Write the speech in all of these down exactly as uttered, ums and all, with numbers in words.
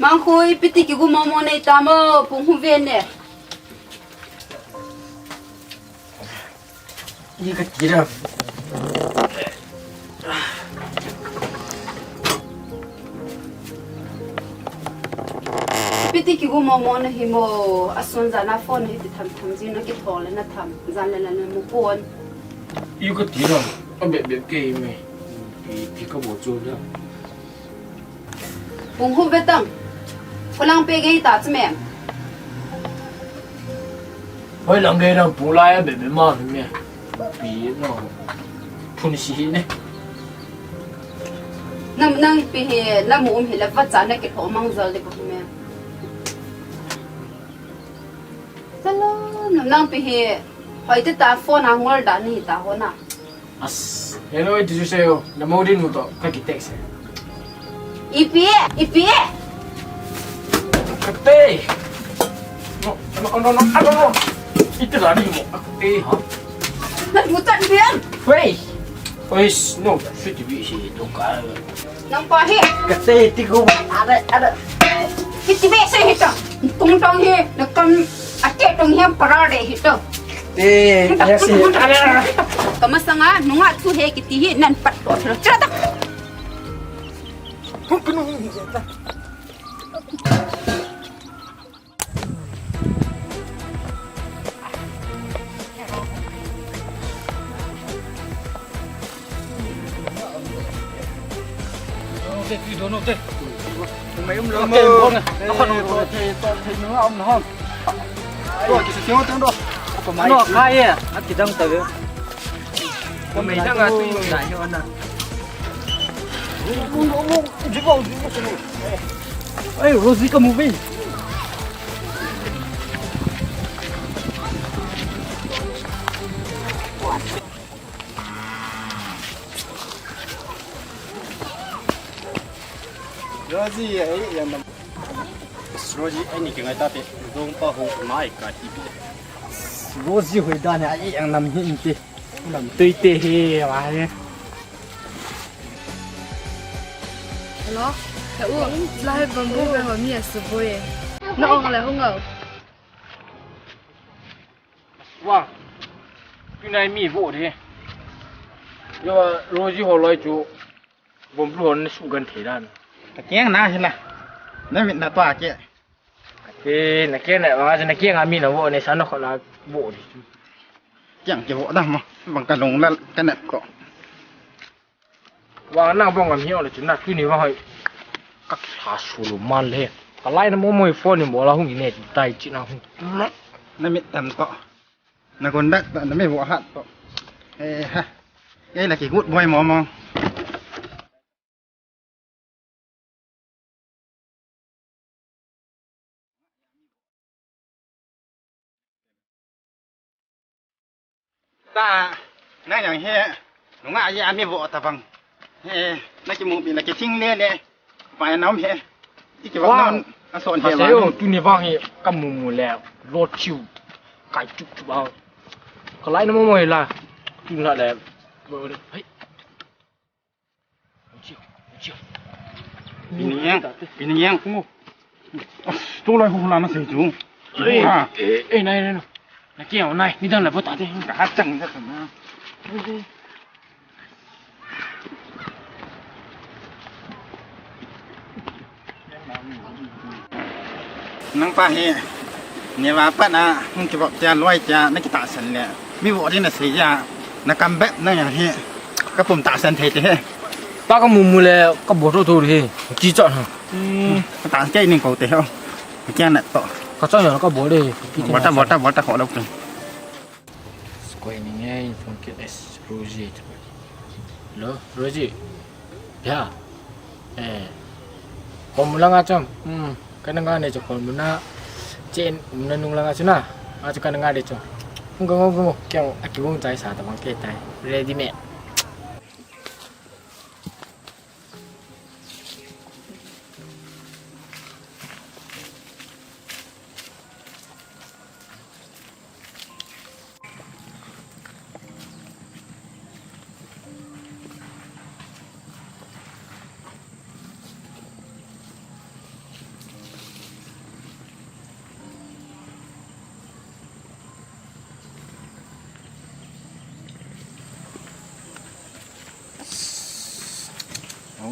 Mangkhu, ipi ti kigu momo nei tam o, pung hung ve ne. Iga tira. Ipi ti kigu momo nahi mo, asun jana phone hiti tham tham ji na kithol le na tham, jan le na mu pon. Iga tira, abep bep kei me. Ipi kabol chu da. Pung hung ve tang. Phulang pe gei ta chu me. Hoi lang gei lang pulai a be be ma me. Pi no. Phun si hi ne. Nam nang pi hi, nam um hi la va cha na ke tho mang jal de ko me. Salo, nam nang pi hi. Hoi te ta phone a ngol da ni ta ho na. As, hello, iti chu seyo. Na mo din mo to, ka ki text e. Ipi, ipi. Kate. No, no, no, no, no, no. Iti la ni mo. Kate, ha? Na mo tan bien. Wei. Wei, no, siti bi si to ka. Nang pa hi. Kate ti ko. Ada, ada. Hiti be se hita. Tung tong hi, na kam ate tong hi para de hita. Te, ya se. Kamasanga, nunga chu he kiti hi, nan pat to. Chata. Tung kunu hi ta. Ei, Rosie ka mu ve. Rosie, ei, ya nam. Rosie, ei ni ke ngai ta te. Dong pa ho mai ka ti bi. Rosie hoi da ne, ei, yang nam hi in te. Nam tui te he, wa he. Hello? He u, lai bambu be ho mi a su bo ye. Na ong le hung au. Wa. Tunai mi vo de. Yo, Rosie ho loi chu. Bom lu hon su gan thei dan. Ta keng na hila. Na mit na to a ke. Te na keng na wa na keng a mi na vo ne sa na kho la vo de. Keng ke vo da mo. Bang ka long la ka na ko. Wa na bong am hi ole chu na tuni wa hoi. Ka sa su lu man le. Ka lai na mo mo phone ni mo la hung ni ne tai chi na hung. Na mit tam to. Na kon dak ta na me vo hat to. Eh ha. Kei la ki good boy mo mo. Ta, na yang he, nunga ya mi vo ta bang. He, na ki mu bi na ki ting le le. Pa ya nam he. I ki wa nam, a son he wa. Tuni vang he, ka mu mu le, lo chiu. Kai chup chup a. Ka lai na mo mo la. Tuni la le. Hei. Pini yang, pini yang. Tulai hu la na sei chu. Ei, ei, ei, nai, nai, nai. Na keng nai, ni dang la bo ta te. Ka ha chang da na. Nang pa hi, ne va pa na, hung ki bok tia loi tia, na ki tahsan le. Mi vo ri na sei ya, na kam bep na ya hi, ka pum tahsan thei te he. Pa ka mu mu le, ka bo tho tho he, ki cha ha. Ka ta ke ning ko te ho. Kia na to. Ka cha ya ka bo le. Bo ta, bo ta, bo ta ho lo pe. Skoi ni nge in phone ke es Rosie. Hello, Rosie. Ya. Eh. Kom langa cham. Hmm. Kana nga ne cho kom na. Chen na nung langa chuna. A cho kana nga de cho. Ngung ngung ngung. Kyang aki ngung chai sa ta bang ke tai. Ready me.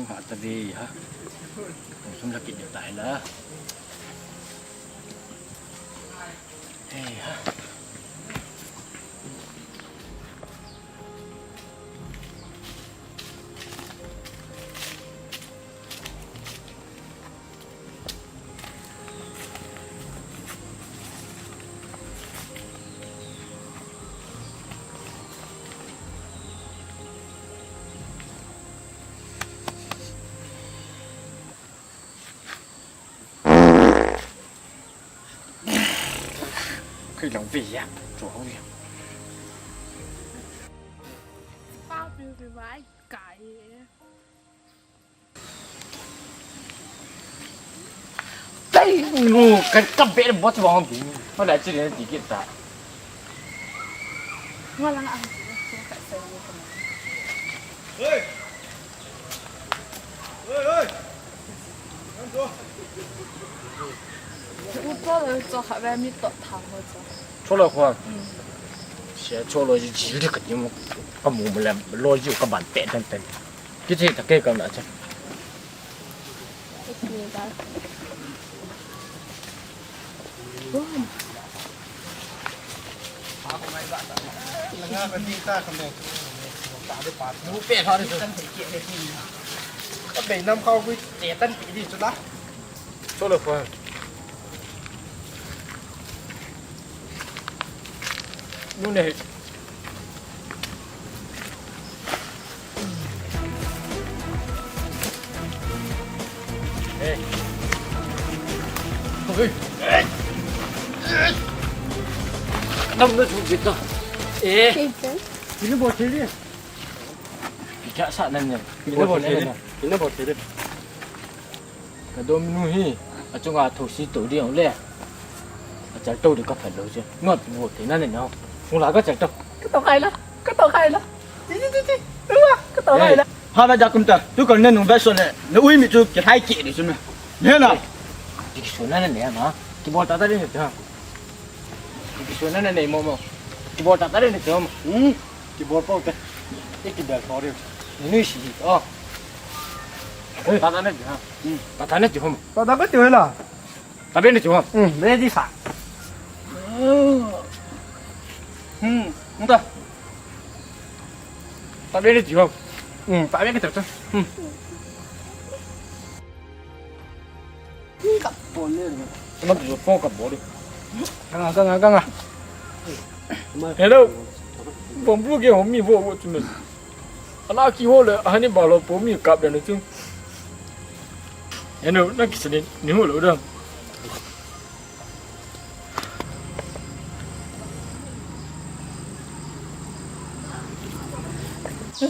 Mata be ha. Sum la kit deu tai la. Hey ha. Khui long ve ya, chua ve. Pau piu piu vai kai. Tei, nu, ka, ka be bot wang bi. Hola chi ne ti kita. Nga lang ang. Hey! Hey, hey! Cho le cho kha ve mi to tham ho cho. Cho le kho. Sia cho lo ji ji de ka ti mo. Ka mu mo le lo ji ka ban te ten ten. Ki chi ta ke ka na cha. Ka bei nam khau kui te tan pi di chu la. Cho le kho. Nu ne. Hey. Hey. Hey. Nam na chu bit na. Eh. Kini bol thei di. Kya sa nan ne. Kini bol thei di. Kini bol thei di. Ka dom nu hi, achunga thosi to ding le. Achal to ding ka phat lou che. Not vo te na ne no. Sung la ka chal to. Ka to khai la. Ka to khai la. Ti, ti, ti, ti. Ua, ka to khai la. Ha ba ja kum ta. Tu ka ne nu ba so le. Ne ui mi chu ki hai ki ni chu na. Ne na. Ti ki so na ne ma. Ki bol ta ta ni ta. Ki so na ne mo mo. Ki bol ta ta ni ta mo. Hmm. Ki bol pau te. E ki bel pau re. Ni si. Oh. Patane ti ha. Patane ti hom. Patane ti hela. Tabe ni ti hom. Hmm, be di sa. Hmm, nda. Tabe ni ti hom. Hmm, tabe ni ti hom. Hmm. Ka pon le. Kana tu pon ka bol. Kanga, kanga, kanga. Hello. Bom bu ke hom mi vo vo tu me. Ana ki ho le, hani ba lo po mi kap le tu. Hello, na ki sene, ni ho lo da.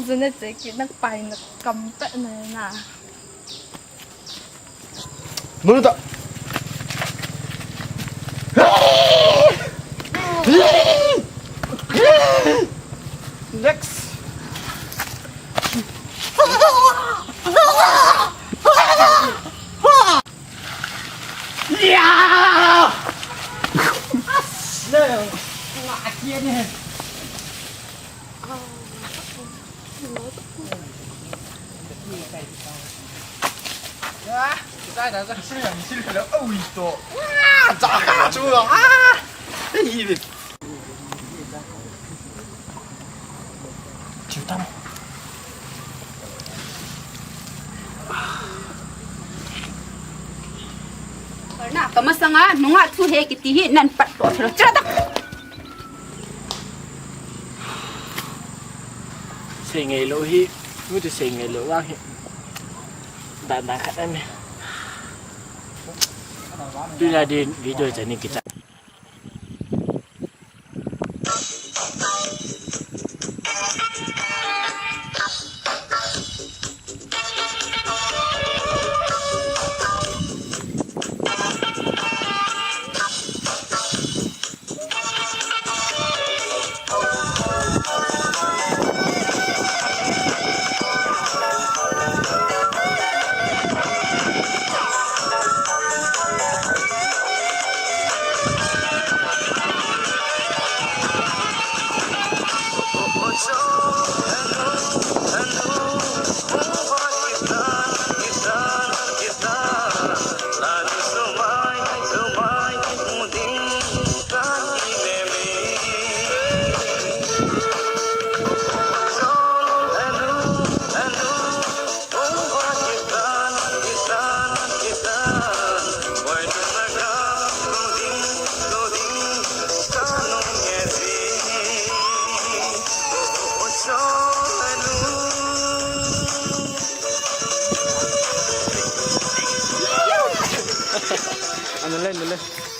Zene che ki na pai na kam pe na na. Mulu ta. Next. Yeah! No, no, I can't. Kamasanga nunga thu he kiti hi nan pat to thlo. Chira ta. Sei ngei lou hi, nu ti sei ngei lou vang hi. Dan dan khat em. Tunia din video chani kicha. Le, le, le.